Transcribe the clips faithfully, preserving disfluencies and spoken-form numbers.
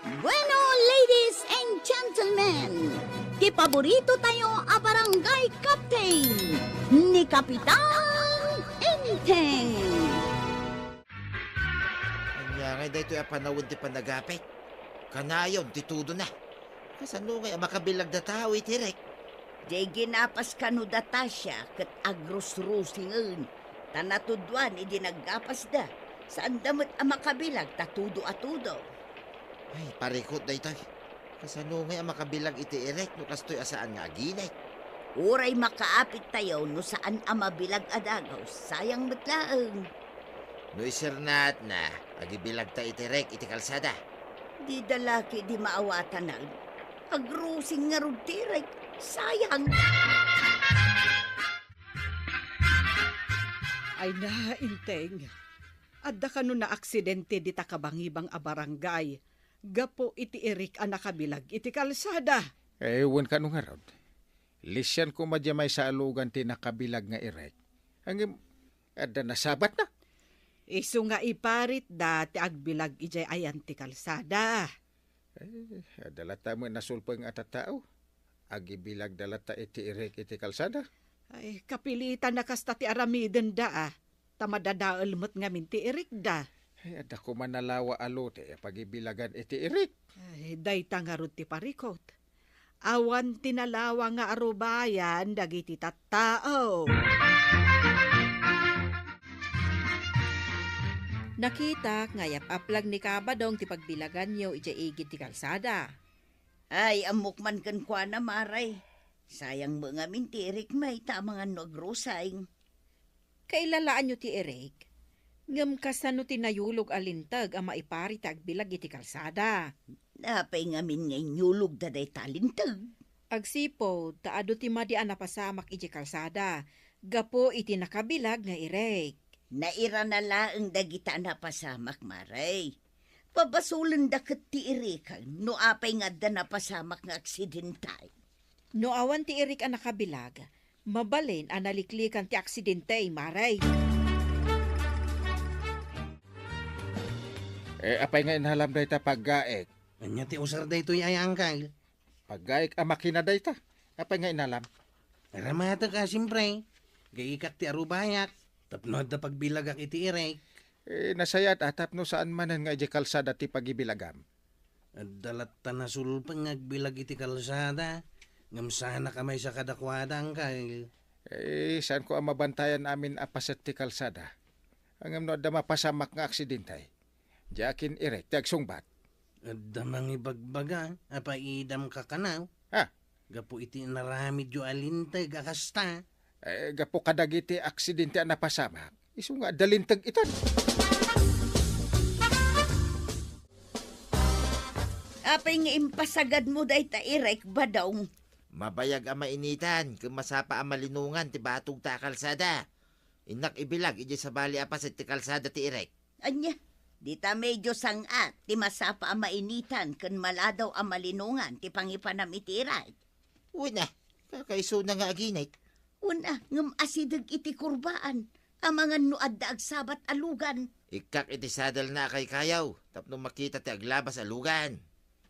Bueno, ladies and gentlemen, ti paborito tayo a barangay captain, ni Kapitan Enteng. Ania ngay daytoy a panawen ti panagapit? Kanayon ti tudona. Kasano ngay a makabilag dataw iti rek? Jay ginapas kano da Tasha ket agrusrusingen, ta natuduan idi naggapasda. Saanda met a makabilag ta tudo a tudo. Ay, parikot daytoy. Kasano ngay a makabilag iti irek no kastoy a saan nga aginek? Uray makaapit tayo no saan a mabilag a dagaw, sayang met laeng. No isernatna, agibilagta iti rek iti kalsada. Dida la ketdi maawatanan. Agrusing ngarud ti rek. Sayang. Ay na, Enteng. Adda kano naaksidente dita kabangibang a barangay gapu iti irek a nakabilag iti kalsada. Eh, wen kano ngarud. Lisian koma diay maysa a lugan ti nakabilag nga irek. Ngem, adda nasabatna. Isu nga iparitda ti agbilag idiay ayan ti kalsada. Eh, adda latta met nasulpeng a tattao. Agibilagda latta iti irek iti kalsada. Ay, kapilitan a kasta ti aramidenda, a. Ta madadael met ngamin ti irikda. Ay, adda koma nalawa a lote a pagibilagan iti irik. Ay, dayta ngarud ti parikot. Awan ti nalawa nga arubayan dagiti tattao. Nakitak nga ayap-aplag ni Kabadong ti pagbilaganyo idiay igid ti kalsada. Ay, ammok man kenkuana, Maray. Sayang met ngamin ti irik, may, ta amangan no agrusing. Kailalaanyo ti irik, ngem kasano ti nayulog a linteg a maipari ti agbilag iti kalsada? Apay ngamin nga inyulogda dayta a linteg? Agsipud ta adu ti madi a napasamak idiay kalsada gapu iti nakabilag nga irik. Nairana laeng dagita a napasamak, Maray. Pabasolenda ket ti iriken no apay nga adda napasamak nga aksidente. No awan ti irik a nakabilag, mabalin a naliklikan ti aksidente, Maray. Eh, apay nga inalam dayta paggaek? Ania ti usar daytoy ay, Angkal? Paggaek a makina dayta. Apay nga inalam? Aramatek a, siempre. Gaikak ti arubayak. Tapno adda pagbilagak iti irik. Eh, nasayaat a tapno saan manen nga idiay kalsada ti pagibilagam. Adda latta nasulpeng nga agbilag iti kalsada, ngem saanak a maysa kadakuada, Angkal. Eh, saanko a mabantayan amin a paset ti kalsada. Ngem no adda mapasamak nga aksidente, diak kin-irek ti agsungbat. Adda mangibagbaga a paidamka kano. Ha? Gapu iti inaramidyo a linteg a kasta. Eh, gapu kadagiti aksidente a napasamak, isu nga adda linteg itan. Apay nga impasagadmo dayta irek, Badong? Mabayag a mainitan ken masapa a malinongan ti batogta a kalsada. Innak ibilag idiay sabali a paset ti kalsada ti irek. Ania, dita medio sang-at ti masapa a mainitan ken maladaw a malinongan ti pangipanam iti irek. Wen a, kakaisuna nga aginek. Wen a, ngem asideg iti kurbaan, amangan no adda agsabat a lugan. Ikkak iti sadelna a kaykayaw tapno makita ti aglabas a lugan.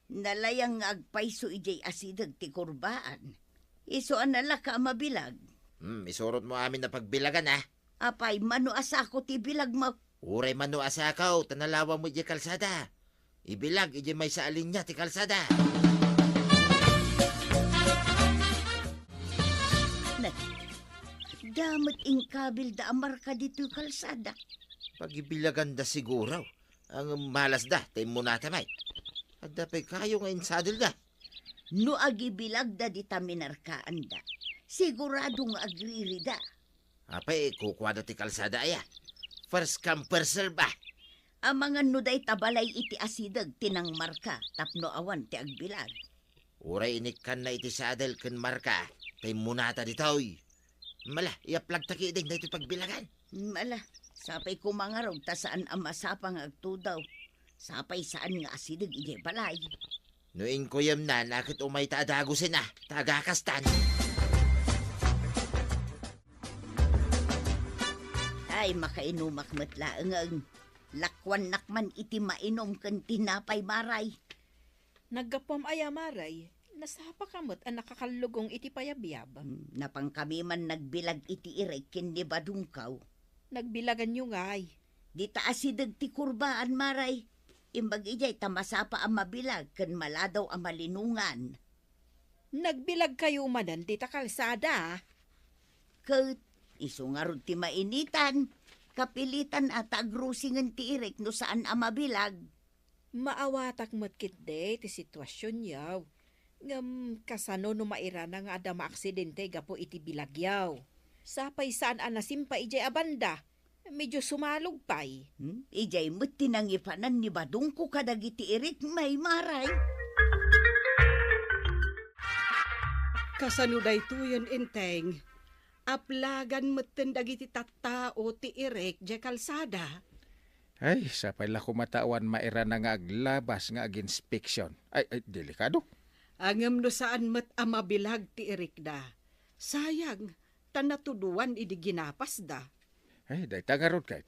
Nalayang nga agpayso idiay asideg ti kurbaan. Isu a nalaka a mabilag. Hmm, isurotmo amin a pagbilagan, a. Apay, mano a sako ti bilagmo? Uray mano a sako, ta nalawam idiay kalsada. Ibilag idiay maysa a linia ti kalsada. Nay, da met inkabilda a marka ditoy kalsada. Pagibilaganda siguro. Ang malasda, ta immunata met. Adda pay kayo nga insadelda. No agibilagda dita minarkaanda, sigurado nga agririda. Apay, kukuada ti kalsada aya. First come, first serve, a. Amangan no dayta balay iti asideg ti nangmarka tapno awan ti agbilag. Uray inikkanna iti sadel ken marka, ta immunata ditoy. Mala, iyaplagta ketdin daytoy pagbilagan. Mala, sapay koma ngarud ta saan a masapa nga agtudaw. Sapay saan nga asideg idiay balay. No inkuyemna, naket umayta a dagusen a, ta agakastan. Ay, makainumak met laeng. Lakuannak man iti mainum ken tinapay, Maray. Naggapuam aya, Maray? Nasapaka met a nakakallugong iti payabyab. Hmm, napankami man nagbilag iti Irik ken ni Badongkaw. Nagbilaganyo ngay? Dita asideg ti kurbaan, Maray. Imbag idiay ta masapa a mabilag ken maladaw a malinongan. Nagbilagkayo manen dita kalsada? Ket isu ngarud ti mainitan. Kapilitan a ta agrusingen ti Irik no saan a mabilag. Maawatak met ketdi ti situasionyo. Ngem kasano no mairana nga adda maaksidente gapu iti bilagyo? Sapay saan a nasimpa idiay a banda. Medyo sumalog pay. Hmm? Idiay met ti nangipanan ni Badongko kadagiti Irik, Maymay. Kasano daytoyen, Enteng? Aplagan metten dagiti tattao ti Irik diay kalsada. Ay, sapay la koma ta awan mairana nga aglabas nga aginspeksion. Ay, ay, delikado. Ngem no saan met a mabilag ti Irikda, sayang, ta natudoan idi ginapasda. Ay, dayta ngarud ket.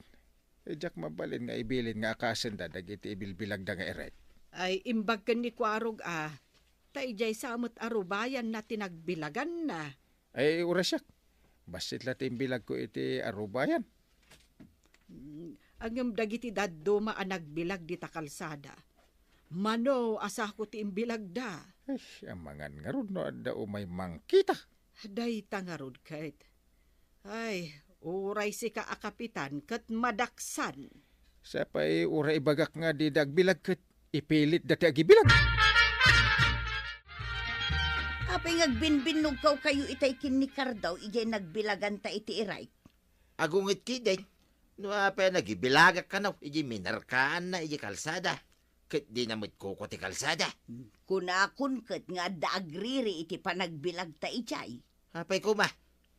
Ay, diak mabalin nga ibilin nga akasenda dagiti ibilbilagda nga Irik. Ay, imbag ken ni Kuarog a, ta idiay sa met a rubayanna ti nagbilaganna. Ay, uray siak. Bassit la ti imbilagko iti arubayan. Mm, ngem dagiti dadduma a nagbilag dita kalsada, mano a sako ti imbilagda? Ay, amangan ngarud no adda umay mangkita. Dayta ngarud ket. Ay, uray sika a kapitan ket madaksan. Sapay uray ibagak nga dida agbilag ket ipilitda ti agibilag. Apay nga agbinbinnogkawkayo itay ken ni Kardaw idiay nagbilaganta iti Irik? Agunget ketdin, no apay a nagibilagak kano idiay minarkaanna idiay kalsada, ket dina met kukua ti kalsada. Kunakon ket nga adda agriri iti panagbilagta idiay. Apay koma,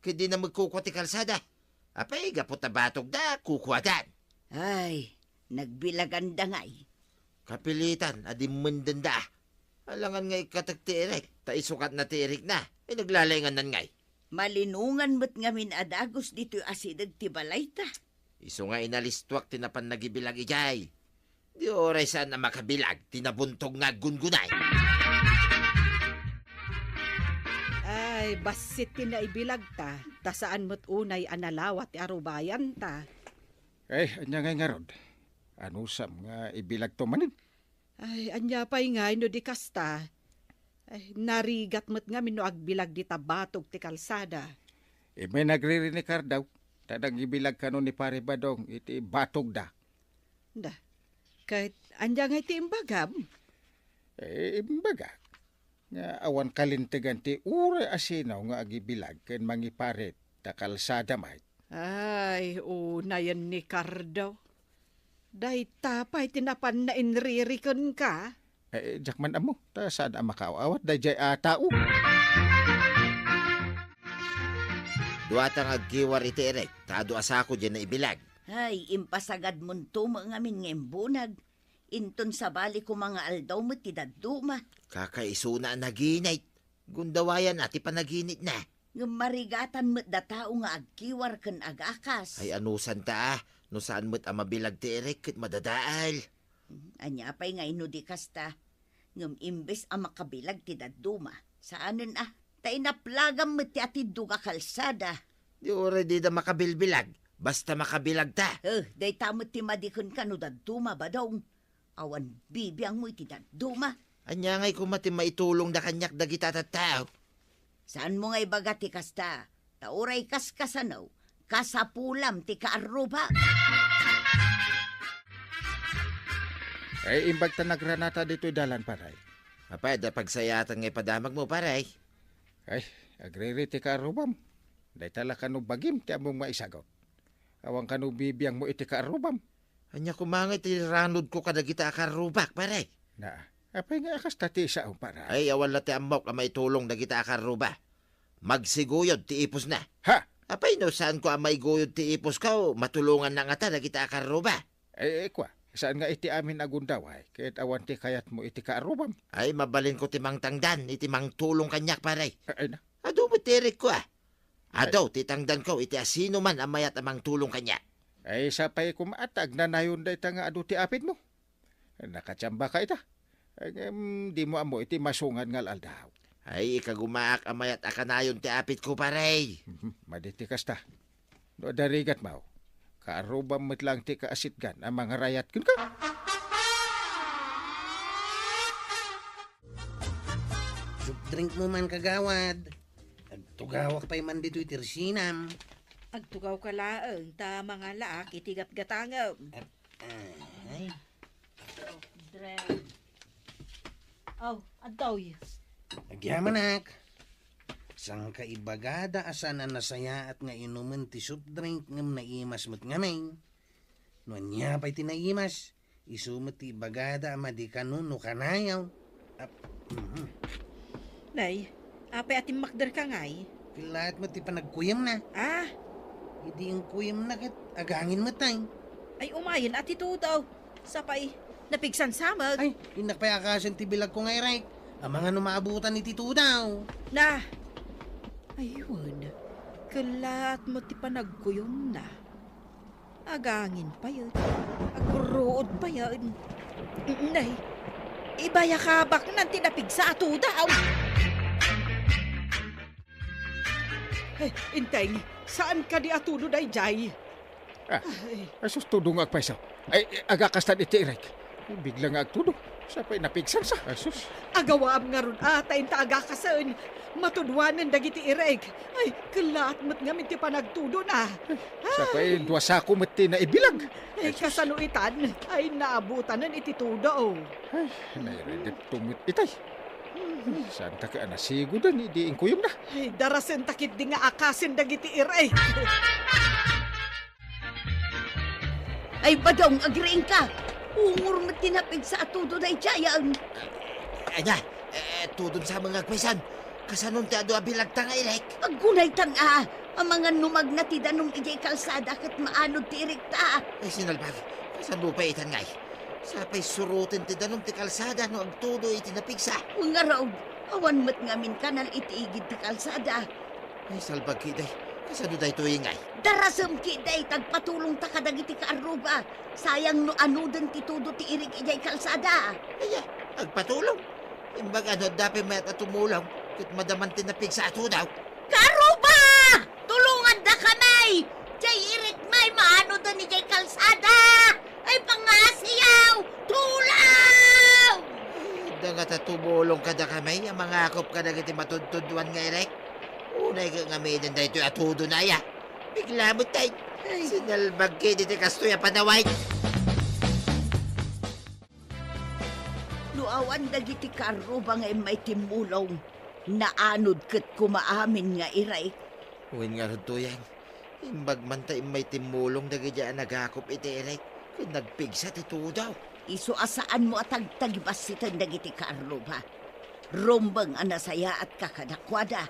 ket dina met kukua ti kalsada? Apay gapu ta batogda, kukuadan? Ay, nagbilaganda ngay. Kapilitan a dimmendenda. Alangan nga ikkatek ti Irik, ta isukatna ti Irikna. Ay, naglalaingannan ngay. Malinongan met ngamin a dagus ditoy asideg ti balayta. Isu nga inalistuak ti napan nagibilag idiay. Di uray saan a makabilag ti nabuntog nga aggungunay. Ay, bassit ti naibilagta, ta saan met unay a nalawa ti arubayanta. Ay, ania ngay ngarud? Anusam nga ibilagto manen? Ay, ania pay ngay no di kasta? Ay, narigat met ngamin no agbilag dita batog ti kalsada. Immay nagriri ni Kardaw, ta nagibilag kano ni Pare Badong iti batogda. Da, ket ania ngay ti imbagam? Eh, imbagak nga awan kalintegan ti uray a sino nga agibilag ken mangiparit ta kalsada met. Ay, unayen ni Kardaw. Dayta pay ti napan nainriri kenka? Eh, diak man ammo, ta saan a makaaw-awat daydiay a tao. Duata nga agkiwar iti Irik, ta adu a sako diay naibilag. Ay, impasagadmonto met ngamin nga imbunag. Inton sabali koma nga aldaw met ti dadduma. Kakaisuna a naginit. Gundawayan a ti panaginitna. Ngem marigatan met da tao nga agkiwar ken agakas. Ay, anusanta a, no saan met a mabilag ti Irik ket madadael. Ania pay nga inno di kasta? Ngem imbes a makabilag ti dadduma, saanen a, ta inaplagam met ti atiddog a kalsada. Di uray dida makabilbilag, basta makabilagta. Eh, dayta met ti madi kenka no dadduma, Badong. Awan bibiangmo iti dadduma. Ania ngay koma ti maitulongda kaniak dagita a tattao? Saanmo nga ibaga ti kasta, ta uray kaskasano, kasapulam ti kaarrubak. Ay, imbag ta nagranata ditoy dalan, pare. Apay, adda pagsayaatan nga ipadamagmo, pare? Ay, agriri ti kaarrubam. Dayta la kano bagim ti ammom nga isagut. Awan kano bibiangmo iti kaarrubam. Ania koma nga iti ranudko kadagita a kaarrubak, pare? Na, apay nga a kasta ti sao, pare? Ay, awan la ti ammok a maitulong dagita a kaarruba. Magsiguyod ti ipusna. Ha? Apay no saanko a maiguyod ti ipusko, matulonganna ngata dagita a kaarruba? Eh, eh, kua, saan nga iti amin a gundaway, ket awan ti kayatmo iti kaarrubam? Ay, mabalinko ti mangtangdan iti mangtulong kaniak, pare. Ay, na. Adu met ti irikko, a. Adu ti tangdanko iti asinoman a mayat a mangtulong kaniak. Ay, sapay koma ta agnanayon dayta nga adu ti apidmo. Nakatiambaka ita. Ngem dimo ammo iti masungad nga al-aldaw. Ay, ikagumaak a mayat a kanayon ti apitko, pare. Mhm, madi ti kasta. No adda rigatmo, kaarrubam met laeng ti kaasitgan a mangarayat kenka. Soft drink mo man, kagawad. Agtugawak pay man ditoy ti resinam. Agtugawka laeng ta mangalaak iti gatgatangem. At, ah, ay. Soft drink. Aw, adtoy. Agyamanak. Sangka ibagada a saan a nasayaat nga inumen ti soft drink ngem naimas met ngamin. No ania pay ti naimas, isu met ti ibagada a madi kano no kanayo. Ap-, mhm. Nay, apay a timmakderka ngay? Kellaat met ti panagkuyemna. Ah? Idi inkuyemna ket agangin met ay. Ay, umayen a ti Tudo. Sapay, napigsan sa met. Ay, innak pay akasen ti bilagko nga irek. Amangan no maabutan iti Tudo. Na. Aywan, kellaat met ti panagkuyemna. Agangin payen. Agruod payen. Nay, ibayakabaknan ti napigsa a Tudo. Ay, Inteng, saan kadi a Tudo daydiay? Ah, ay. Asus, Tudo nga agpayso. Ay, agakastan iti irek. Ay, bigla nga agtudo. Sapay napigsan sa. Asus. Agawaam ngarud a, ta inta agakasen. Matudoanen dagiti irek. Ay, kellaat met ngamin ti panagtudona. Ay, sapay dua sako met ti naibilag. Ay, asus. Kasano itan? Ay, naabutanen iti Tudo. Ay, nairedep to met itay. Saan ta ka a nasigodan idi inkuyemna? Ay, darasen ta ketdi nga akasen dagiti irek. Ay, Badong, agriingka! Ungor met ti napigsa a Tudo daydiayen. Ania, eh, Tudon sa mga agpaysan. Kasanon ti adu a bilagta nga irek? Aggunaytan a, amangan no magna ti danum idiay kalsada ket maanod ti irekta. Ay, sinalbag. Kasano pay itan ngay? Sapay suroten ti danum ti kalsada no agtudo iti napigsa. Ngarud, awan met ngamin kanal iti igid ti kalsada. Ay, salbag ketdi. Kasano daytoy ngay? Darasem ketdi, ta agpatulongta kadagiti kaarruba. Sayang no anoden ti tudo ti irek idiay kalsada. Aya, agpatulong? Imbag ano, adda pay mayat a tumulong, ket madaman ti napigsa a tudo. Kaarruba! Tulongandakami! Diay irekmi maanoden idiay kalsada! Ay, pangngasiyo! Tulong! Adda ngata tumulong kadakami a mangakop kadagiti matudtuduan nga irek? Unay ket ngaminen daytoy a tudona aya. Bigla met tay. Ay. Sinalbag ketdi ti kastoy a panaway. No awan dagiti kaarruba nga immay timmulong, naanod ket koma amin nga irek. Wen ngarud, Tuyang, imbag man ta immay timmulong dagiti a nagakop iti irek ken nagpigsa ti tudo. Isu a saanmo a tagtagibassiten dagiti kaarruba. Rumbeng a nasayaatka kadakuada.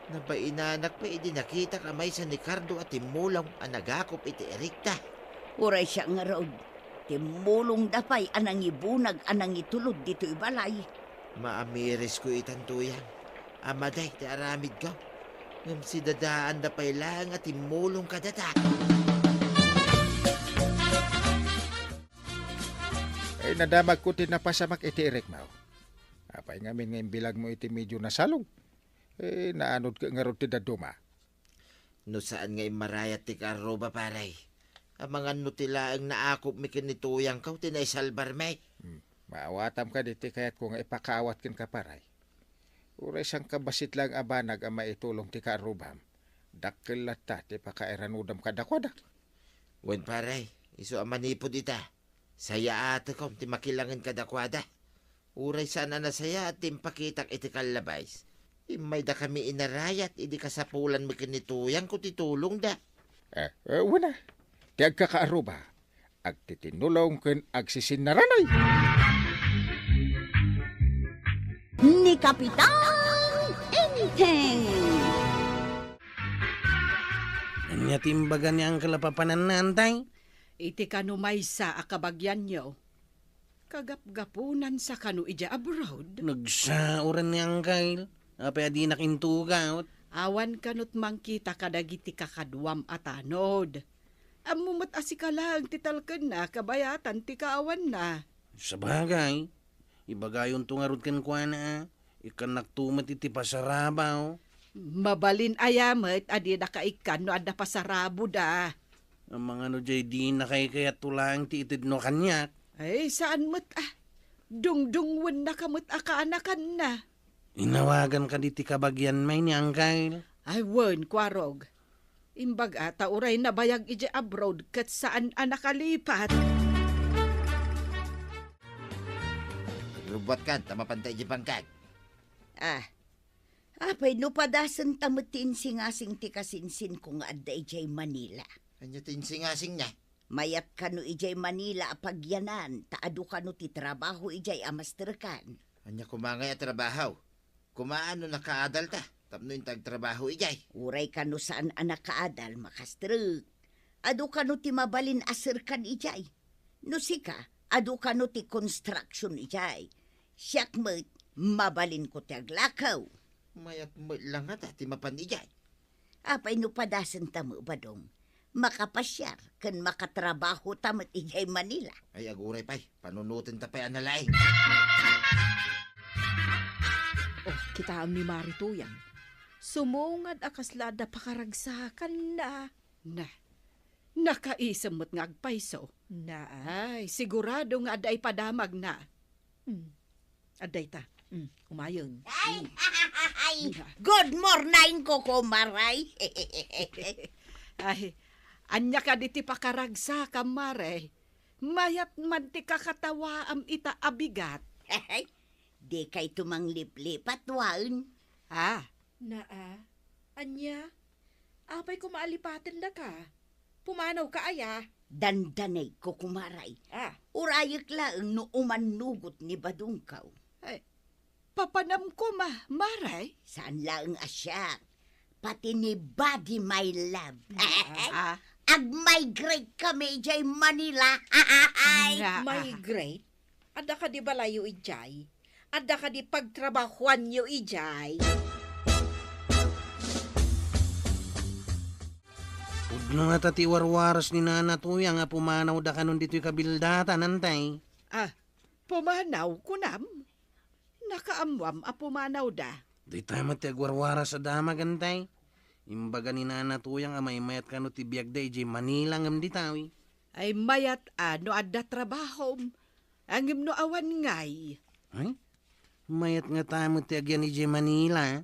Nabainanak pay idi nakitak a maysa ni Cardo a timmulong a nagakop iti irekta. Uray siak ngarud, timmulongda pay a nangibunag a nangitulod ditoy balay. Maamirisko itan, Tuyang. Amada ti aramidko. Ngem sidadaanda pay laeng a timmulong kadata. Ay, nadamagko ti napasamak iti irekmo. Apay ngamin nga imbilagmo iti medio nasalog? Eh, naanod ket ngarud ti dadduma. No saan nga immarayat ti kaarruba, pare, amangan no ti laeng naakopmi ken ni Tuyangko ti naisalbarmi. Hmm. Maawatam kadi ti kayatko nga ipakaawat kenka, pare. Uray sangkabassit laeng a banag a maitulong ti kaarrubam, dakkel latta ti pakairanudam kadakuada. Wen, pare, isu a manipud ita, sayaatekon ti makilangen kadakuada. Uray saan a nasayaat ti impakitak iti kallabais, immaydakami inarayat idi kasapulanmi ken ni Tuyangko ti tulongda. Eh, eh, wen a, ti agkakaarruba, agtitinulong ken agsisinnarangay. Ni Kapitan Enteng. Ania ti imbaga ni Angkel a papananna, Antay? Iti kano maysa a kabagianyo, kagapgapunansa kano idiay abroad? Nagsaoren ni Angkel. Apay a dinak intugaw? Awan kanot mangkita kadagiti kakaduam a tanod. Ammo met a sika laeng ti talkenna kabayatan ti kaawanna. Sabagay, Ibagayonto ngarud kenkuana, a. Ikkannakto met iti pasarabaw. Mabalin aya met a dinaka ikkan no adda pasaraboda. Amangan no jay dina kaykayatto laeng ti itedno kaniak. Ay, saan met, a. Dungdungwennaka met a kaanakanna. Inawagan kadi ti kabagianmi ni Angkel? Ay, wen, Kuarog. Imbag a ta uray nabayag idiay abroad ket saan a nakalipat. Rubbuatkan, ta mapanta idiay bangkag. Ah, apay no padasenta met ti insingasing ti kasinsinko nga adda idiay Manila? Ania ti insingasingna? Mayat kano idiay Manila a pagyanan, ta adu kano ti trabaho idiay a masterkan. Ania koma ngay a trabaho? Kumaan no nakaadalta tapno inta agtrabaho idiay. Uray kano saan a nakaadal, makastrek. Adu kano ti mabalin a serkan idiay. No sika, adu kano ti construction idiay. Siak met, mabalinko ti aglakew. Mayat met la ngata ti mapan idiay. Apay no padasenta met, Badong? Makapasiar ken makatrabahota met idiay Manila. Ay, aguray pay, panunotenta pay a nalaing. Oh, kitaem ni Mari Tuyang. Sumungad a kasla adda pakaragsakanna. Na, nakaisem met nga agpayso. Na, a. Ay, sigurado nga adda ipadamagna. Hmm. Adda ita. Hmm, umayen. Ay, ay, good morning, kukumaray. Ay, ania kadi ti pakaragsakam, Mare? Mayat man ti kakatawaam ita a bigat. Dikayto mangliplipat, wen? Ah. Naa, ania? Apay koma a lipatendaka? Pumanawka aya? Dandanay, kukumaray. Ah. Urayek laeng no umannugot ni Badongkaw. Ay, papanam koma, Maray? Saan laeng a siak. Pati ni Buddy, my love. Ah. Ah. Ag-migrate kami idiay Manila. Ay. Nga, ah. Migrate? Adda kadi balayyo idiay? Adda kadi pagtrabahoanyo idiay? Pudno ngata ti warwaras ni Nana Tuyang a pumanawda kanon ditoy kabildatan, antay. Ah, pumanaw, kunam? Nakaammoam a pumanawda. Dayta met ti agwarwaras a damag, antay. Imbaga ni Nana Tuyang a maymayat kano ti biagda idiay Manila ngem ditawi. Ay, mayat a no adda trabahom. Ngem no awan ngay? Ay, mayat ngata met ti agyan idiay Manila.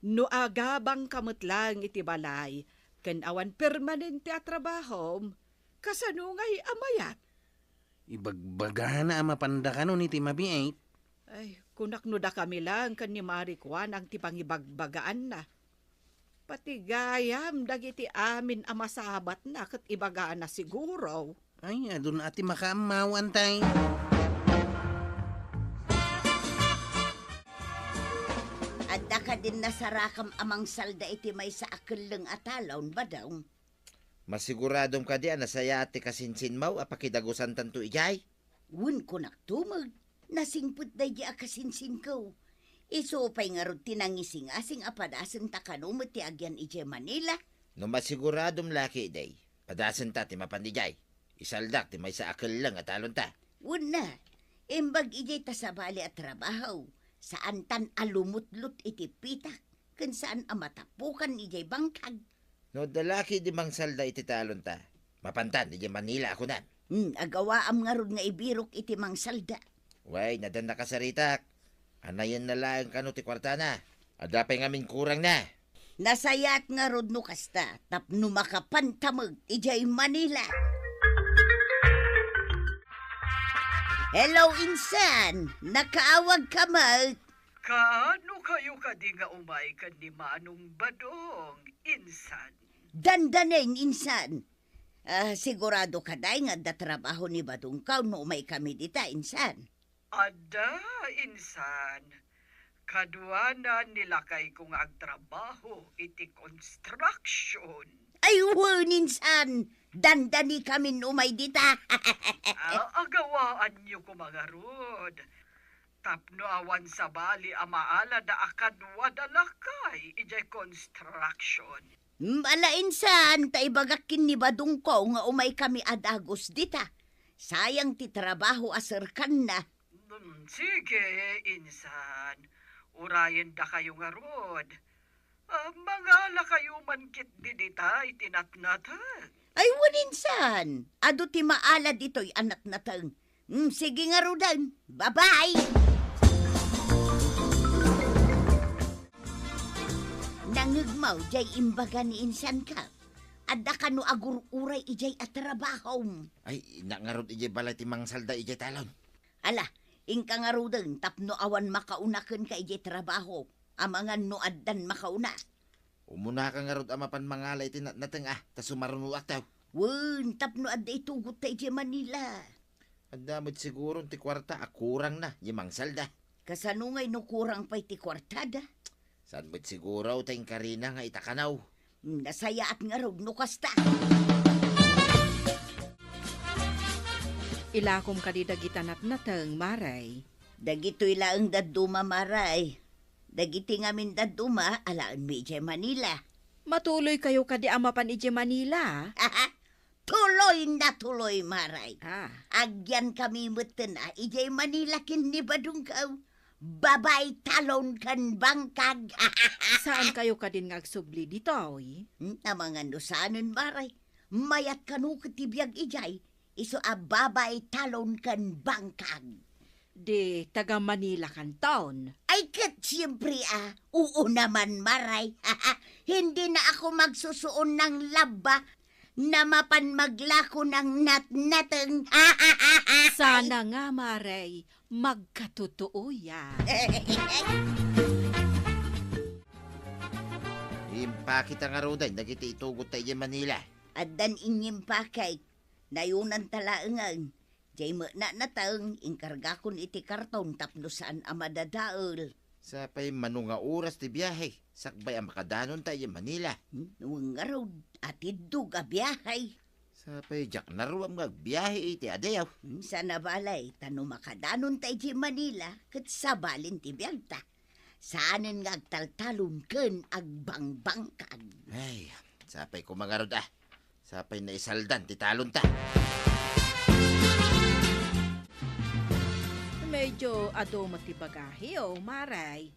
No agabangka met laeng iti balay, ken awan permanente a trabahom, kasano ngay a mayat? Ibagbagana a mapanda kanon iti mabiit. Ay, kunak no dakami laeng ken ni Mari Kuanang ti pangibagbagaanna. Pati gayam dagiti amin a masabatna ket ibagana siguro. Ay, adun a ti makaammaw, antay. Adda kadin nasarakam a mangsalda iti maysa a kelleng a talon, Badong? Masiguradom kadi a nasayaat ti kasinsinmo a pakidagusantanto idiay? Wen, kunak tumeg, nasingpet daydi a kasinsinko. Isu pay ngarud ti nangisingasing a padasenta kano met ti agyan idiay Manila. No masiguradom la ketdi, padasenta ti mapan idiay. Isaldak ti maysa a kelleng a talonta. Wenna, imbag idiay ta sabali a trabaho, saantan a lumutlot iti pitak, ken saan a matapukan idiay bangkag. No adda la ketdi mangsalda iti talonta, mapantan idiay Manila a kunam. Hmm, agawaam ngarud nga ibirok iti mangsalda. Wen, addan a kasaritak. Anayenna laeng kano ti kuartana. Adda pay ngamin kurangna. Nasayaat ngarud no kasta, tapno makapanta met idiay Manila. Hello, insan! Nakaawagka met? Kaano kayo kadi nga umay ken ni Manong Badong, insan? Dandanen, insan. Ah, sigurado kadi nga adda trabaho ni Badongkaw no umay kami dita, insan? Adda, insan. Kaduana ni lakayko nga agtrabaho iti construction. Ay, wen, insan. Dandani kamin umay dita. Ah, agawaanyo koma ngarud. Tapno awan sabali a maalada a kaduada lakay idiay construction. Ala, insan, ta ibagak ken ni Badongko nga umay kami a dagus dita. Sayang ti trabaho a serkanna. Mm, sige, insan. Urayendakayo ngarud. Ah, mangalakayo man ketdi dita iti natnateng. Ay, wen, insan. Adu ti maala ditoy a natnateng. Mm, sige ngaruden. Bye-bye! Nangngegmo jay imbaga ni insanko. Adda kano agur-uray ijay a trabahom. Ay, innak ngarud ijay balay ti mangsalda ijay talon. Ala, inka ngaruden tapno awan makauna kenka ijay trabaho. Amangan no addan makauna. Umunaka ngarud a mapan mangala iti natnateng a, ta sumarunoakto. Wen, tapno adda itugotta ijay Manila. Adda met siguron ti kuarta a kurangna, ijay mangsalda. Kasano ngay no kurang pay ti kuartada? Saan met siguro ta inkarina nga ita kano? Nasayaat ngarud no kasta. Ilakom kadi dagita natnateng, Maray. Dagitoy laeng dadduma, Maray. Dagiti ngamin dadduma, alaenmi idiay Manila. Matuloykayo kadi a mapan idiay Manila? Tuloy na tuloy, Maray. Ah. Agyankami metten a idiay Manila ken ni badongko. Babai talon ken bangkag. Saankayo kadin nga agsubli ditoy? Hmm, amangan no saanen, Maray. Mayat kano ket ti biag idiay, isu a babai talon ken bangkag. Di taga Manila kanton? Ay, ket siempre, ah, oo naman, Maray. Hindi na ako magsusuon ng laba na mapan maglako ng natnateng. Sana nga, Maray, magkatotoo yan. Impakita ngaruden dagiti itugotta idiay Manila. Addan inyimpakek. Nayunanta laengen. Jay met natnateng, inkargakon iti karton tapno saan a madadael. Sapay mano nga oras ti biahe, sakbay a makadanonta idiay Manila. Hmm, wen ngarud, atiddog a biahe. Sapay diak naruam nga agbiahe iti adiaw. Hmm, sana balay, ta no makadanonta idiay Manila, ket sabalen ti biagta. Saanen nga agtaltalon ken agbangbangkag. Ay, sapay koma ngarud, ah. Sapay naisaldan ti talonta. Medyo adu met ti bagaheyo, Maray.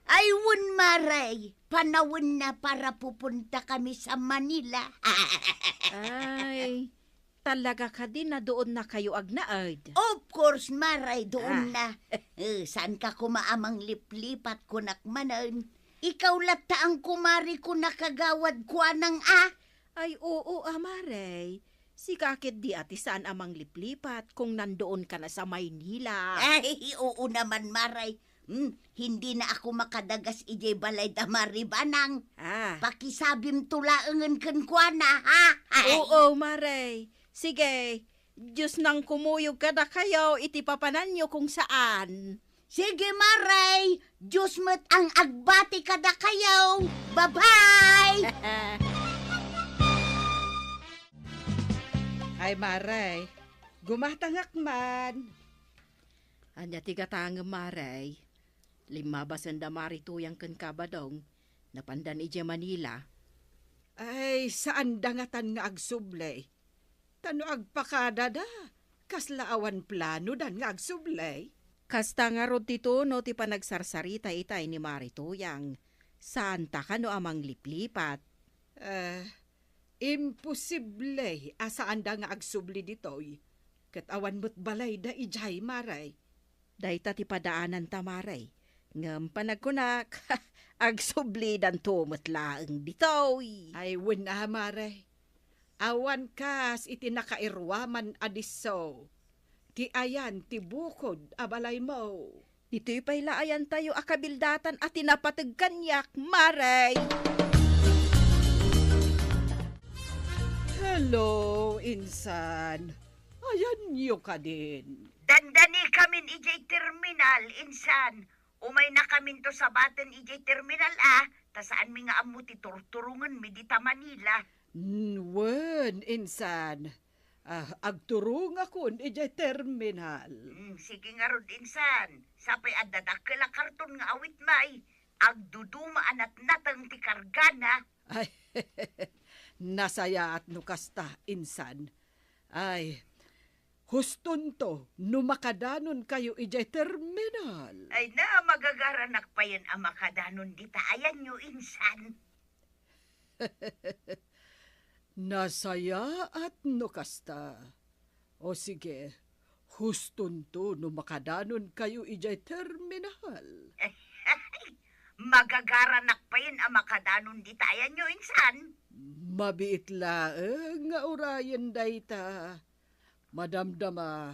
Ay, wen, Maray. Panawenna para pupunta kami sa Manila. Ay, talaga kadi a duonnakayo agnaed? Of course, Maray, duonna. Ah. Eh, saanka koma a mangliplipat, kunak manen. Ikaw latta ang kumari ko nakagawad kuanang a. Ay, oo, a, Maray. Sika ketdi a ti saan a mangliplipat kung nanduonka na sa Maynila. Ay, oo naman, Maray. Hmm, hindi na ako makadagas idiay balay da Mari Banang. Ah. Pakisabimto laengen kenkuana, ha? Ay. Oo, Maray. Sige, Dios nang kumuyog kadakayo iti papananyo kung saan. Sige, Maray. Dios met ang agbati kadakayo. Bye-bye! Ay, Maray. Gumatangak man. Ania ti gatangem, Maray? Limmabasen da Mari Tuyang ken Kabadong. Napandan idiay Manila. Ay, saanda ngatan nga agsubli. Ta no agpakadada, kasla awan planodan nga agsubli. Kasta ngarud ti tono ti panagsarsarita itay ni Mari Tuyang. Saanta kano a mangliplipat? Eh, imposible a saanda nga agsubli ditoy. Ket awan met balayda idiay, Maray. Dayta ti padaananta, Maray. Ngem panagkunak, agsublidanto met laeng ditoy. Ay, wen a, Maray. Awan kas iti nakairuaman a disso. Ti ayan ti bukod a balaymo. Ditoy pay la ayantayo a kabildatan a ti napateg kaniak, Maray. Hello, insan. Ayanyo kadin? Dandanikamin idiay terminal, insan. Umaynakaminto sabaten idiay terminal, a, ta saanmi nga ammo ti turturongenmi dita Manila. Mm, wen, insan. Ah, agturongakon idiay terminal. Mm, sige ngarud, insan. Sapay adda dakkel a karton nga awitmi. Agduduma a natnateng ti kargana. Ay, nasayaat no kasta, insan. Ay, Hustonto no makadanonkayo idiay terminal. Ay na, magagaranak payen a makadanon dita ayanyo, insan. Nasayaat no kasta. O sige, hustonto no makadanonkayo idiay terminal. Magagaranak payen a makadanon dita ayanyo, insan. Mabiit laeng nga urayen dayta. Madamdama,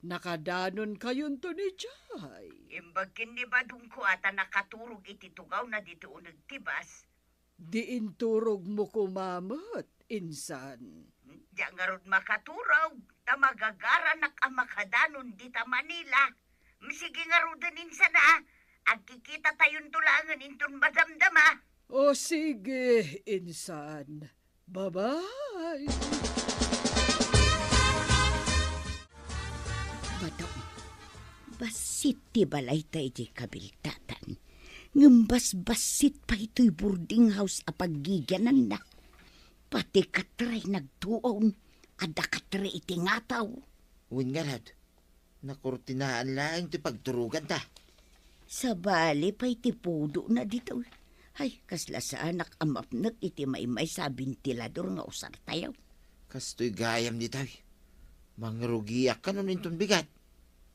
nakadanon kayonto ni Jay. Imbag ken ni Badongko a ta nakaturog iti tugawna ditoy uneg ti bas. Di inturogmo koma met, insan. Diak ngarud makaturog, ta magagaranak a makadanon dita Manila. Sige ngaruden, insan, a. Agkikitatayon to laengen inton madamdama. O sige, insan. Bye-bye. Madam, bassit ti balayta idiay kabildatan. Ngem basbassit pay toy boarding house a paggigiananna. Pati katre nagtuon, adda katre iti ngataw. Wen ngarud, nakurtinaan laeng ti pagturoganta. Sabali pay ti pudona ditoy. Ay, kasla saanak a mapnek iti maymaysa a bentilador nga usartayo. Kastoy gayam ditoy. Mangrugiak kano inton bigat.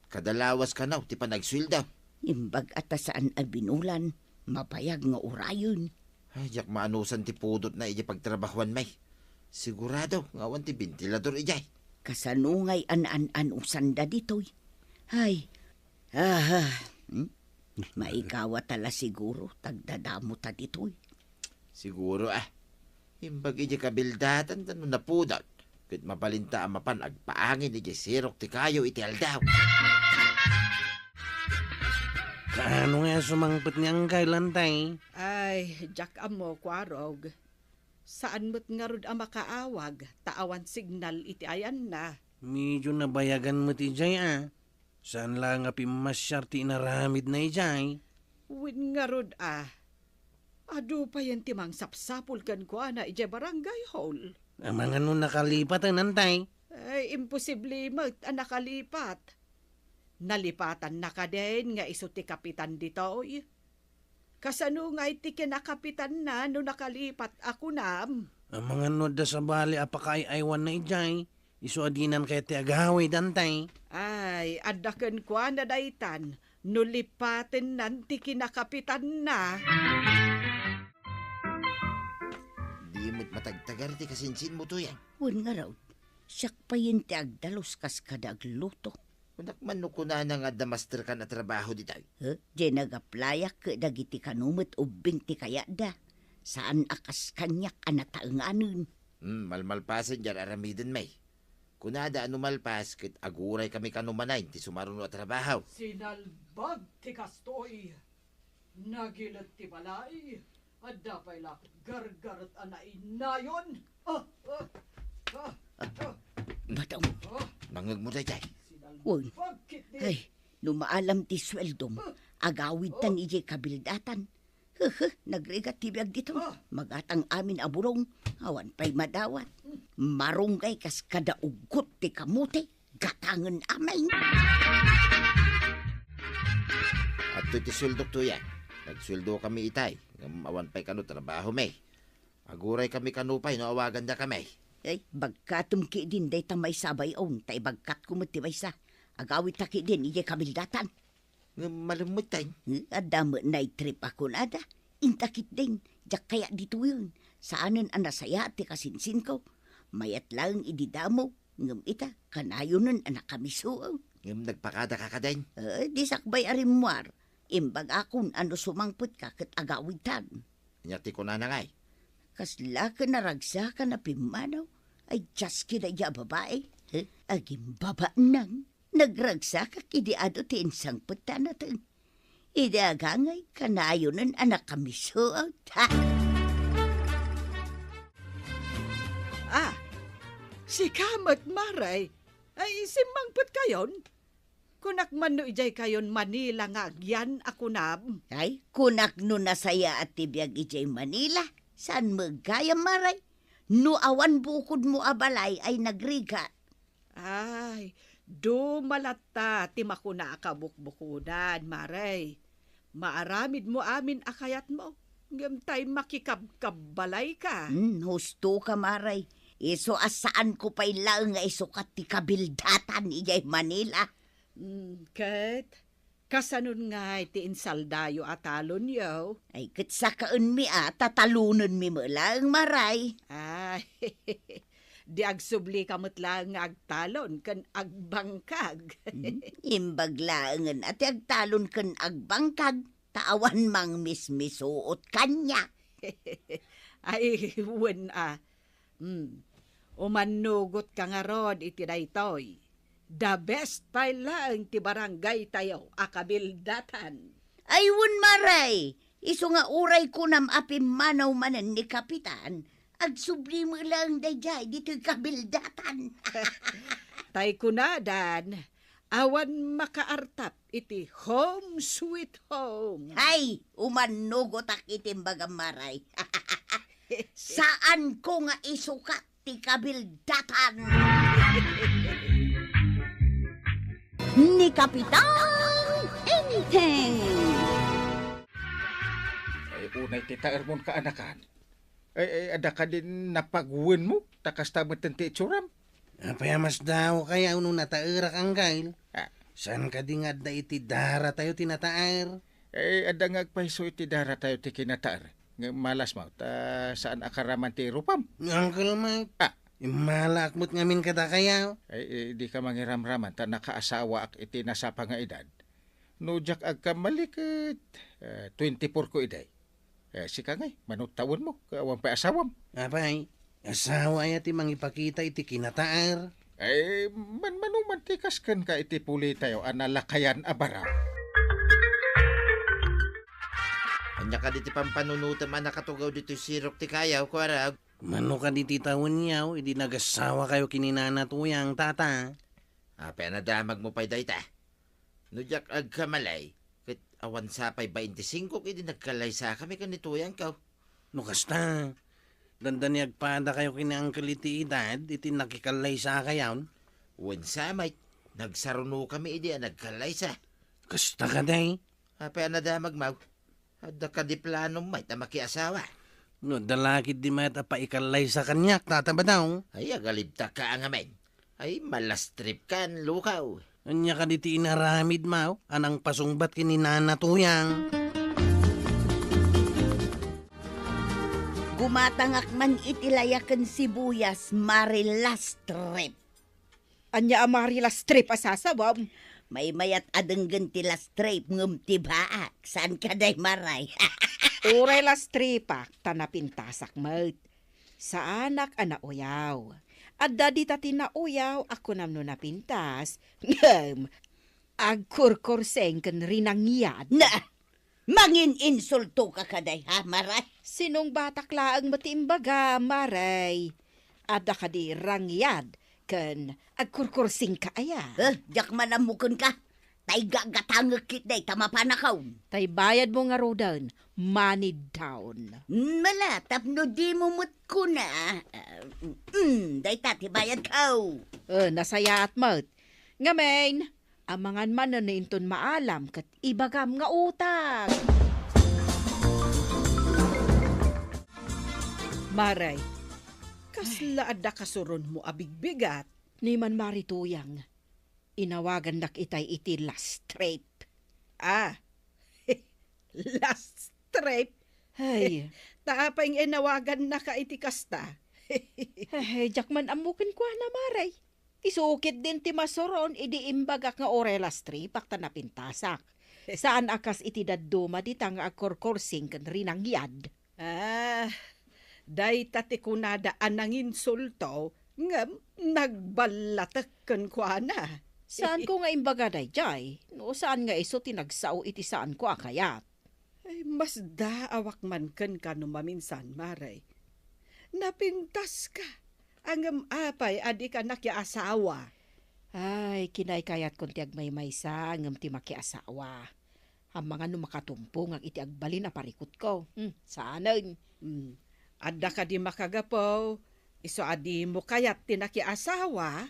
Kada lawas kano ti panagsueldo. Imbag a ta saan a binulan, mabayag nga urayen. Ay, diak maanusan ti pudotna idiay pagtrabahuanmi. Sigurado nga awan ti bentilador idiay. Kasano ngay a naan-anusanda ditoy? Ay, aha, hmm? Maikawat a la siguro, ta agdadamota ditoy. Siguro, a. Imbag idiay kabildatanta no napudot, ket mabalinta a mapan agpaangin idiay sirok ti kayo iti aldaw. Kaano nga sumangpet ni Angkay, Lantay? Ay, diak ammo, Kuarog. Saan met ngarud a makaawag, ta awan signal iti ayanna. Medyo nabayagan met idiay, a. Saan la nga pimmasiar ti inaramidna idiay? Wen ngarud, a. Adu payen ti mangsapsapul kenkuana idiay barangay hall. Amangan no nakalipaten, Antay? Ay, imposible met a nakalipat. Nalipatanna kadin nga isu ti kapitan ditoy. Kasano ngay ti kinakapitanna no nakalipat a kunam? Amangan no adda sabali a pakaay-aywanna idiay, isu a dinan kayat ti agawid, Antay. Ay, adda kenkuana daytan no lipatennan ti kinakapitanna. Di met matagtagar ti kasinsinmo, Tuyang. Wen ngarud, siak payen ti agdalus kas kada agluto. Kunak man no kunana nga adda masterkan a trabaho ditoy. Huh? Diay nagaplayak ket dagiti kano met ubbing ti kayatda. Saan a kas kaniak a nataenganen. Hmm, malmalpasen diay ar-aramidenmi. Kunada a no malpas ket aguraykami kano manen ti sumaruno a trabaho. Sinalbag ti kastoy. Nagilet ti balay. Adda pay la gargaret a nainayon. Ah, ah, ah, ah. Madam, ah. Nangngegmo daydiay? Wen. Ay, no maalam ti sueldom, agawidtan idiay kabildatan. Hehe, nagrigat ti biag ditoy. Ah. Magatang amin a bulong. Awan pay madawat. Marunggay kas kada uggot ti kamote. Gatangen amin. Adtoy ti sueldok, Tuyang. Nagsueldokami itay, ngem awan pay kano trabahomi. Aguraykami kano pay no awagandakami. Ay, bagkatem ketdin dayta maysa a bay-on, ta ibagkatko met ti maysa. Agawidta ketdin idiay kabildatan. Ngem malem metten. Eh, adda met night trip a kunada. Inta ketdin, diak kayat ditoyen. Saanen a nasayaat ti kasinsinko. Mayat laeng idi damo, ngem ita, kanayonen a nakamisuaw. Ngem nagpakadaka kadin? Eh, di sakbay a rimmuar. Imbagakon a no sumangpetka ket agawidtan. Ania ti kunana ngay? Kasla ket naragsakan a pimmanaw. Ay, dias kida iya babae. Eh, agimbabaanang. Nagragsakak idi adu ti insangpet ta nateng. Idi agangay, kanayonen a nakamisuot. Ha? Ah, sika met, Mare. Ay, simmangpetkayon? Kunak man no idiaykayon Manila nga agyan a kunam. Ay, kunak no nasayaat ti biag idiay Manila, saan met gayam, Mare? No awan bukodmo a balay ay nagrigat. Ay, Duma latta ti makuna a kabukbukodan, Mare. Maaramidmo amin a kayatmo, ngem tay makikabkabbalayka. Hmm, husto ka, Mare. Isu a saanko pay laeng nga isukat ti kabildatan idiay Manila. Hmm, ket kasanon ngay ti insaldayo a talonyo? Ay, ket sakaenmi a, ta talonenmi met laeng, Mare. Ay, di agsublika met laeng nga agtalon ken agbangkag. Hmm, imbag laengen a ti agtalon ken agbangkag, ta awan mangmismisuot kaniak. Ay, wen a. Hmm. Umannugotka ngarud iti daytoy. The best pay laeng ti barangaytayo a kabildatan. Ay, wen, Mare, isu nga uray kunam a pimmanaw manen ni Kapitan, agsubli met laeng daydiay ditoy kabildatan. Tay kunadan, awan makaartap iti home sweet home. Ay, umannugotak iti imbagam, Mare. Saanko nga isukat ti kabildatan ni Kapitan Enteng. Ay, unay ti taermon, kaanakan. Ay, ay, adda kadi napagwenmo? Ta kasta metten ti itsuram. Apay a masdaawkayo no nataerak, Angkel? Ah. Saan kadi nga adda iti daratayo ti nataer? Eh, adda nga agpayso iti daratayo ti kinataer. Ngem malasmo, ta saan a karaman ti irupam. Uncle Mike, ah, immalaak met ngamin kadakayo. Ay, eh, di ka mangiramraman, ta nakaasawaak iti nasapa nga edad. No diak agkamali ket, eh, twenty-four ko idi. Eh, sika ngay, mano tawenmo, ket awan pay asawam? Apay, asawa aya ti mangipakita iti kinataer? Eh, manmano man ti kas kenka iti pulitayo a nalakayan a baraw. Ania kadi ti pampanunotem a nakatugaw ditoy sirok ti kayaw, Kuarag? Mano kadi ti tawenyo idi nagasawakayo ken ni Nana Tuyang, Tata? Apay a nadamagmo pay dayta? No diak agkamali, ket awan sa pay baintisingko idi nagkallaysakami ken ni Tuyangko. No kasta, dandani agpadakayo ken ni Uncle iti edad iti nakikallaysakayon? Wen sa met, nagsarunokami idi a nagkallaysa. Kasta kadi? Apay a nadamagmo? Adda kadi planom met a makiasawa? No adda la ketdi met a paikallaysa kaniak, Tata Badong. Ay, agalibtakka a ngamin. Ay, malastripkan, lukaw. Ania kadi ti inaramidmo a nangpasungbat ken ni Nana Tuyang? Gumatangak man iti layaken sibuyas, Mare Lastrip. Ania a Mare Lastrip a sasawam? Maymayat a denggen ti Lastrip ngem ti baak, saan kadi, Mare? Uray Lastripak ta napintasak met. Saanak a nauyaw. Adda dita ti nauyaw a kunam no napintas, ngem agkurkursing ken rinangyad. Na! Mangin-insultoka kadi, ha, Mare? Sinungbatak laeng met ti imbaga, Mare. Adda kadi rangyad ken agkurkursingka aya? Eh, diak man ammo kenka. Tay gagatangek ketdi ta mapanakon. Tay bayadmo ngaruden, money down. Mala, tapno dimo met kuna. Ah, mm, dayta ti bayadko. Eh, nasayaat met. Ngamin, amangan manen no inton maalam ket ibagam nga utang. Mare, kasla adda kasuronmo a bigbigat? Ni man Mare Tuyang, inawagannak itay iti Lastrip. Ah, Lastrip? Ay. Ta apay nga inawagannaka iti kasta? Ay, diak man ammo kenkuana, Mare. Isu ketdin ti masuron idi imbagak nga uray Lastripak ta napintasak. Saan a kas iti dadduma dita nga agkurkursing ken rinangyad. Ah, dayta ti kunada a nanginsulto ngem nagballatek kenkuana. Saanko nga imbaga daydiay, no saan nga isu ti nagsao iti saanko a kayat. Ay, masdaawak man kenka no maminsan, Mare. Napintaska, ngem apay a dika nakiasawa? Ay, kinaykayatkon ti agmaymaysa ngem ti makiasawa. Amangan no makatumpongak iti agbalin a parikutko. Hmm, saanen. Hmm. Adda kadi makagapu, isu a dimo kayat ti nakiasawa?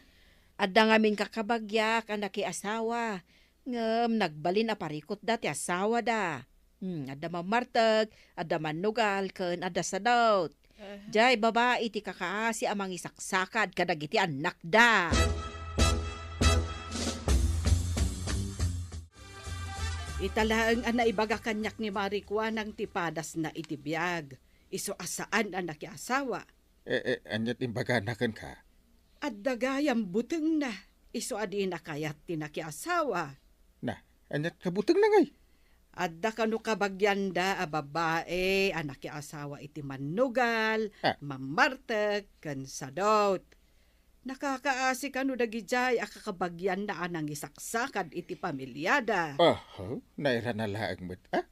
Adda ngamin kakabagiak a nakiasawa, ngem nagbalin a parikutda ti asawada. Hmm, adda mammartek, adda mannugal, ken adda sadot. Aha. Jay babai ti kakaasi a mangisaksakad kadagiti annakda. Ita laeng a naibaga kaniak ni Mari Kuanang ti padasna iti biag, isu a saan a nakiasawa. Eh, eh, aniat imbagana kenka? Adda gayam butengna, isu a dina kayat ti nakiasawa. Na, aniat ka butengna ngay? Adda kano kabagianda a babai a nakiasawa iti mannugal, Ah. mammartek, ken sadot. Nakakaasi kano dagidiay a kakabagianna a nangisaksakad iti pamiliada. Aha, nairana laeng met, ah?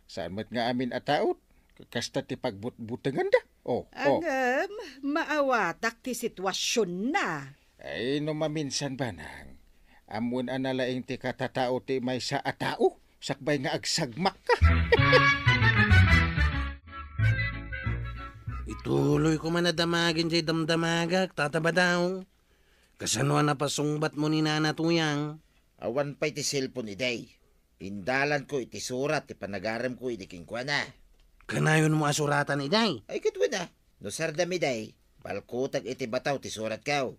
Saan met nga amin a tao? Kasta ti pagbutbutenganda? Oh, oh. Ngem, maawatak ti situasionna. Ay, no maminsan, Banang. Ammoen a nalaing ti katatao ti maysa a tao, sakbay nga agsagmakka. Ituloy ko man a damagen jay damdamagak, Tata Badaw. Kasano a napasungbatmo ni Nana Tuyang? Awan pay ti cellphone idi. Indalanko iti surat ti panagaremko idi kenkuana. Kanayonmo a suratan idi? Ay, ket wen a, no sardam idi, balkutek iti bataw ti suratko.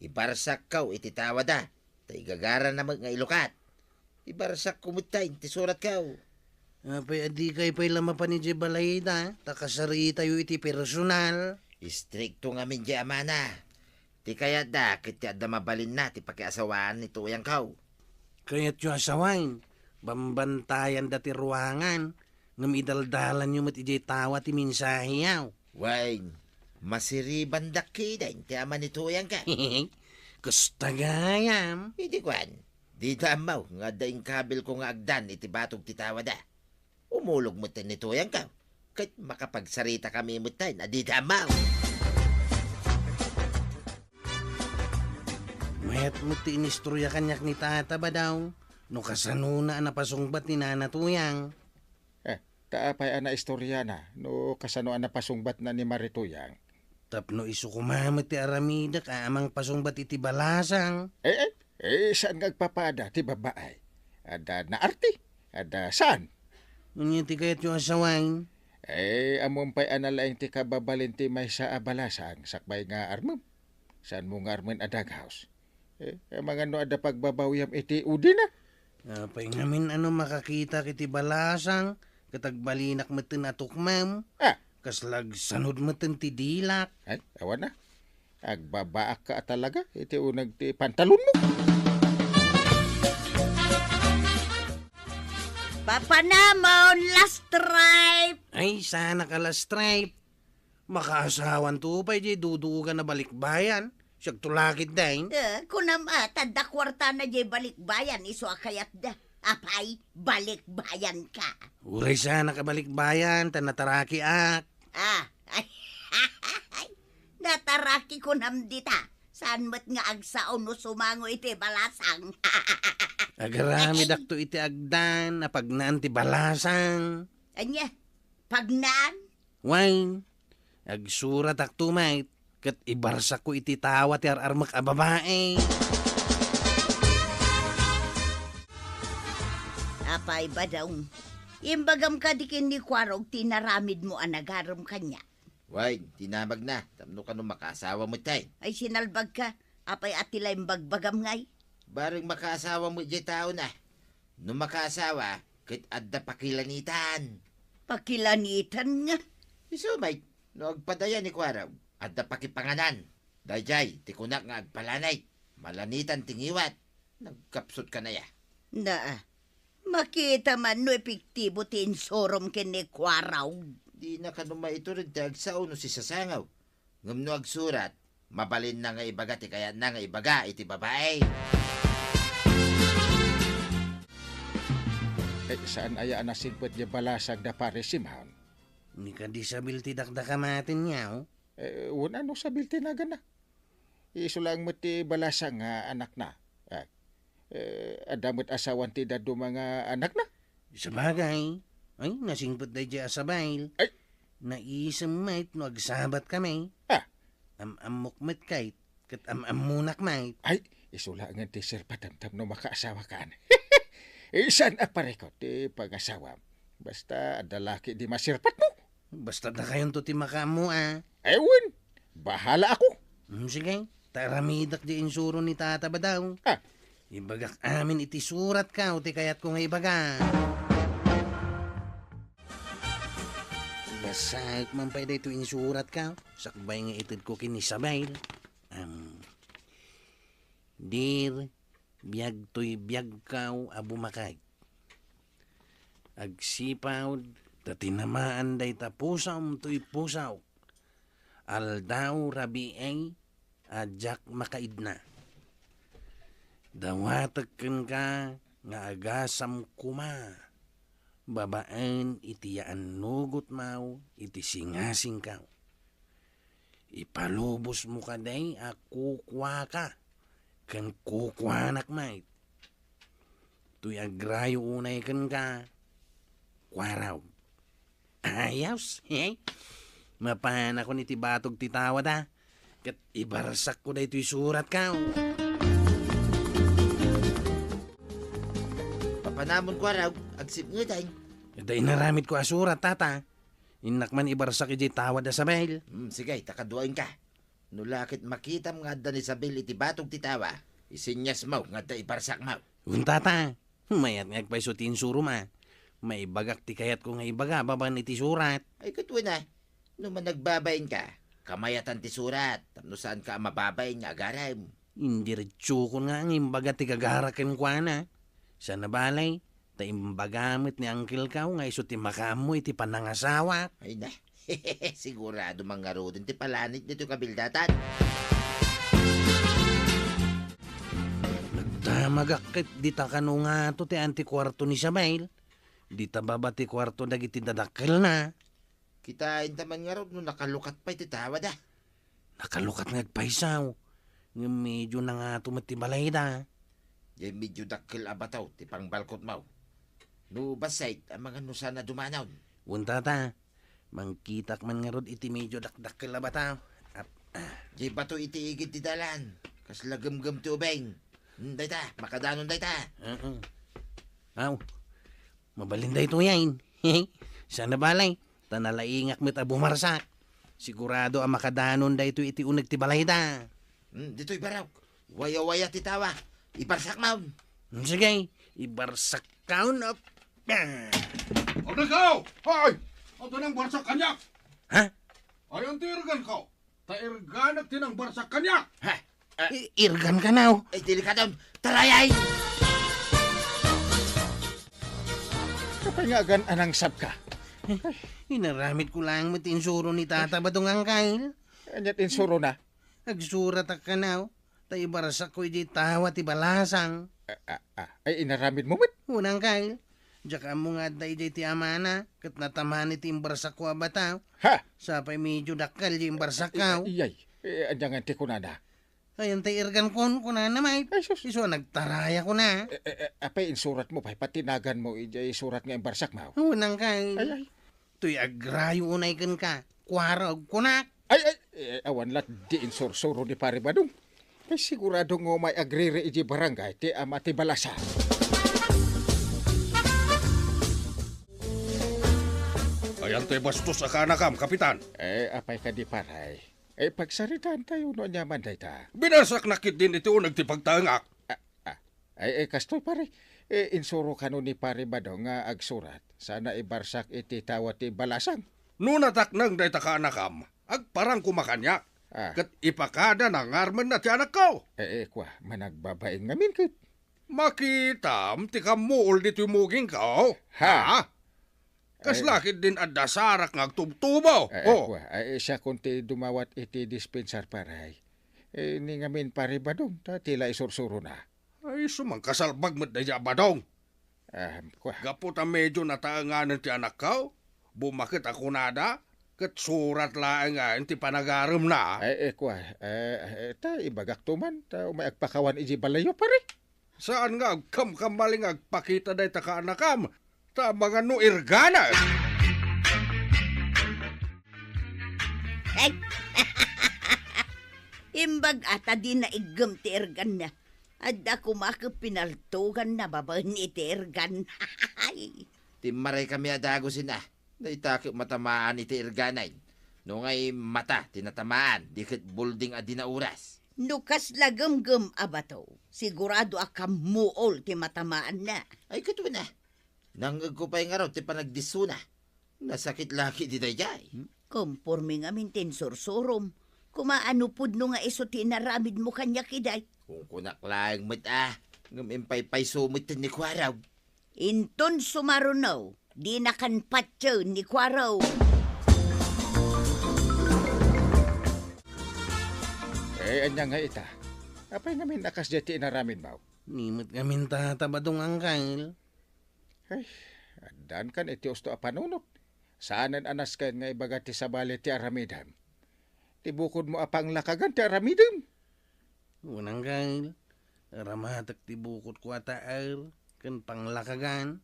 Ibarsakko iti tawada, ta igagarana met nga ilukat. Ibarsakko met ti suratko. Apay a dikay pay la mapan idiay balayda, ta kasaritayo iti personal. Istrikto ngamin diay amana. Ti kayatda ket ti adda mabalinna ti pakiasawaan ni Tuyangko. Kayatyo a sawen, bambantayan dati ruangan, ngem idaldalanyo met idiay tawa ti mensaheyo. Wen, masiribandak kiden ti ama ni Tuyangko. Kasta gayam. Idi kuan, dida ammo nga adda inkabilko nga agdan iti batog ti tawada. Umulog metten ni Tuyangko, ket makapagsaritakami metten a dida ammo. Mayat met ti inistorya kaniak ni Tata Badaw, no kasanona a napasungbat ni Nana Tuyang. Eh, ta apay a naistoriana, no kasano a napasungbatna ni Mari Tuyang? Tapno isu koma met ti aramidek a mangpasungbat iti balasang. Eh, eh, eh, saan nga agpapada ti babae? Adda naarti, adda saan? Ania ti kayatyo a sawen? Eh, ammom pay a nalaing ti kababalin ti maysa a balasang sakbay nga armem. Saanmo nga armen a daghaws? Eh, amangan no adda pagbabawiam iti udina? Apay ngamin a no makakitak iti balasang, ket agbalinak metten a tukmem? Ah. Kasla agsanod metten ti dilak. Ay, awan a. Agbabaak ka a talaga iti uneg ti pantalonmo. Papanamon, last stripe! Ay, saanak a last stripe. Makaasawanto pay diay dudugan a balikbayan. Siak to lakit, deng. Eh, kunam a, ta adda kuartana diay balikbayan, isu a kayatda. Apay, balikbayanka. Uray saanak a balikbayan, ta natarakiak. Ah, ay, nataraki kunam dita. Saan met nga agsao no sumango iti balasang? Agaramidakto iti agdan a pagnaan ti balasang. Ania? Pagnaan? Wen, agsuratakto met, ket ibarsakko iti tawa ti ar-armek a babai. Apay, Badong, imbagam kadi ken ni Kuarog ti inaramidmo a nagarem kaniak? Wen, dinamagna, tapno kano makaasawa metten. Ay, sinalbagka, apay a ti la imbagbagam ngay? Bareng makaasawa met diay taona. No makaasawa, ket adda pakilanitan. Pakilanitan nga? Isu met, no agpadaya ni Kuarog, adda pakipanganan. Daydiay ti kunak nga agpalanit. Malanitan ti ngiwat. Nagkapsut ka na ya. Naa, makita man no epektibo ti insurom ken ni Kuarog. Dina kano maitured ti agsao no sisasango. Ngem no agsurat, mabalinna nga ibaga ti kayatna nga ibaga iti babai. Eh, saan aya a nasingpet diay balasang da Pare Simon? Ni kadi sabil ti dakdakamaten, yaw? Eh, wen a no sabil ti naganna. Isu laeng met ti balasang nga anakna. Ah, eh, adda met asawan ti dadduma nga anakna? Sabagay. Ay, nasingpet daydiay a sabil. Ay! Naisem met no agsabat kami. Ah! Am-ammok met kayat, Ket am-ammonak met. Ay, isu laengen ti sirpatem tapno makaasawaka. Saan a parikut ti pangasawam. Basta adda laki di masirpatmo. Basta dakayonto ti makaammo, a. Ay, wen. Bahala ako. Hmm, sige. Ta aramidek di insuro ni Tata Badong. Ah. Ibagak amin iti suratko ti kayatko nga ibaga. Basaek man pay daytoy insuratko, sakbay nga itedko ken ni Isabel. Am, Dear, biag toy biagko a bumakek. Agsipud ta tinamaan dayta pusom toy pusok. Aldaw rabii a diak makaidna. Dawatek kenka nga agasam koma babaen iti yaannugotmo iti singasingko. Ipalubosmo kadi a kukuaka ken kukuanak met. Toy agrayo unay kenka, kuarog. Ayos, he? Mapanakon iti batog ti tawad, a. Ket ibarsakko daytoy suratko. Papanamon, kuarog, agsipngetay. Ita inaramidko a surat, Tata. Innak man ibarsak idiay tawad a Isabel. Hmm, sige, ta kaduaenka. No la ket makitam nga adda ni Isabel iti batog ti tawa, isenyasmo nga adda ibarsakmo. Wen, Tata, mayat nga agpayso ti insuroma. Maibagak ti kayatko nga ibaga babaen iti surat. Ay, ket wen a, no managbabainka, kamayatan ti surat, tapno saanka a mababain nga agarem. Indiretsokon nga imbaga ti gagara kenkuana. Sana balay, ta imbaga met ni angkelko nga isu ti makaammo iti panangasawak. Ay na, sigurado man ngaruden ti palanit ditoy kabildatan. Nagdamagak ket dita kano ngato ti antikuarto ni Isabel. Dita baba ti kuarto dagiti dadakkelna. Kitaenta man ngarud no nakalukat pay ti tawada. Nakalukat nga agpayso, ngem medio nangato met ti balayda. Diay medio dakkel a bato ti pangbalkotmo. No bassit, amangan no saan a dumanon. Wen, Tata, mangkitak man ngarud iti medio dakdakkel a bato. Ap-, ah. Diay bato iti igid ti dalan, kasla gemgem ti ubing. Hmm, dayta, makadanon dayta. Oo. Aw, mabalin daytoyen. Sana balay, ta nalaingak met a bumarsak. Sigurado a makadanon daytoy iti uneg ti balayda. Hmm, ditoy barok. Waya-waya ti tawa. Ibarsakmon. Hmm, sige, ibarsakon a. Adda ka! Ay! Adda nangbarsak kaniak! Ha? Ayan ti irganko. Ta irganak ti nangbarsak kaniak. Ha? Ah. I-, irgan kano. Ay, delikadon. Tarayay! Apay nga agan-anangsabka? Inaramidko laeng met ti insuro ni Tata Badong, Angkel. Ania ti insurona? Agsuratak kano, ta ibarsakko idiay tawa ti balasang. Ah, ah, ah. Ay, inaramidmo met? Wen, Angkel. Diak ammo nga adda idiay ti amana, ket nataman iti imbarsakko a bato. Ha? Sapay medio dakkel diay imbarsakko. Ay, ay, ay. Eh, ania ngan ti kunana? Ayan tay irgankon, kunana met. Ay, sus. Isu a nagtaraya, kuna. Eh, eh, eh, apay insuratmo pay, patinaganmo idiay surat nga imbarsakmo? Wen, Angkel. Ay, ay. Toy agrayo unay kenka, kuarog, kunak. Ay, ay, eh, awan lat di insursuro ni Pare Badong. Kay sigurado nga umay agriri idiay barangay ti ama ti balasang. Ayan tay bastos a kaanakam, Kapitan. Eh, apay kadi, pare? Eh, pagsaritaantayo no aniaman dayta. Binarsaknak ketdin iti uneg ti pagtaengak. Ah, ah. Ay, ay, kastoy, pare. Eh, insuro kano ni Pare Badong nga agsurat. Sana ibarsak iti tawa ti balasang. No natakneng dayta kaanakam, agparang koma kaniak. Ah. Ket ipakadana nga armenna ti anakko. Eh, eh, kua, managbabain ngamin ket. Makitam ti kammuol ditoy mugingko. Ha? Ha? Kasla ketdin adda sarak nga agtubtubo. Ay, oh. Ay, kua, ay, siakon ti dumawat iti dispensar, pare. Eh, ni ngamin, Pare Badong, ta ti la isursurona. Ay, sumangkasalbag met daydiay a Badong. Ah, kua. Gapu ta medio nataenganen ti anakko, bumaket a kunada, ket surat laeng nga ti panagaremna. Ay, eh, kua, eh, eh, ta ibagakto man, ta umay agpakawan idiay balayyo, pare. Saan nga agkamkamali nga agpakita dayta kaanakam, ta amangan no irgana. Ay. Imbag a ta dina iggem ti erganna. Adda koma ket pinaltoganna babaen iti ergan. Timmaray kami a dagusen a. Dayta ket matamaan iti erganan. No ngay mata ti natamaan, di ket bulding a di nauras. No kasla gemgem a bato, sigurado a kammuol ti matamaanna. Ay, ket wen a. Nangngegko pay ngarud ti panagdissuna. Nasakit laki ti daydiay. Komporme ngamin ti insursurom. Koma no pudno nga isu ti inaramidmo kaniak idiay. Kunkunak laeng met a, ngem impaypayso met ni Kuaraw. Inton sumaruno, dinakan patien ni Kuaraw. Eh, ania nga ita? Apay ngamin a kasdiay ti inaramidmo? Ni met ngamin ta tabadong, Angkel. Ay, addan kan iti usto a panunot. Saanen a nasken nga ibaga ti sabali ti aramidem. Ti bukodmo a panglakagan ti aramidem. Wen, Angkel, aramatek ti bukodko a taer ken panglakagan.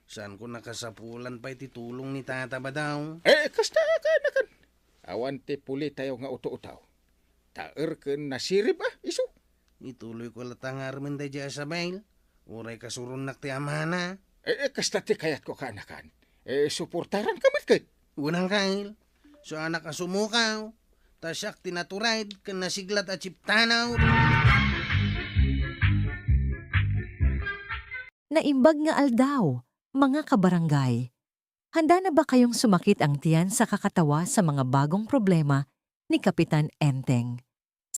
Saanko nakasapulan pay ti tulong ni Tata Badaw. Eh, kasta kaanakan. Awan ti pulitayo nga uto-uto. Taer ken nasirib a, isu. Ituloyko latta nga armen daydiay a sabali. Uray kasuronnak ti amana. Eh, eh, kasta ti kayatko kaanakan. Eh, suportaranka met ket. Wen, Angkel. Saanak a sumukaw. Ta siak ti naturayed ken nasiglat a chief tanod. Naimbag nga aldaw, mga kabarangay. Handa na ba kayong sumakit ang tiyan sa kakatawa sa mga bagong problema ni Kapitan Enteng?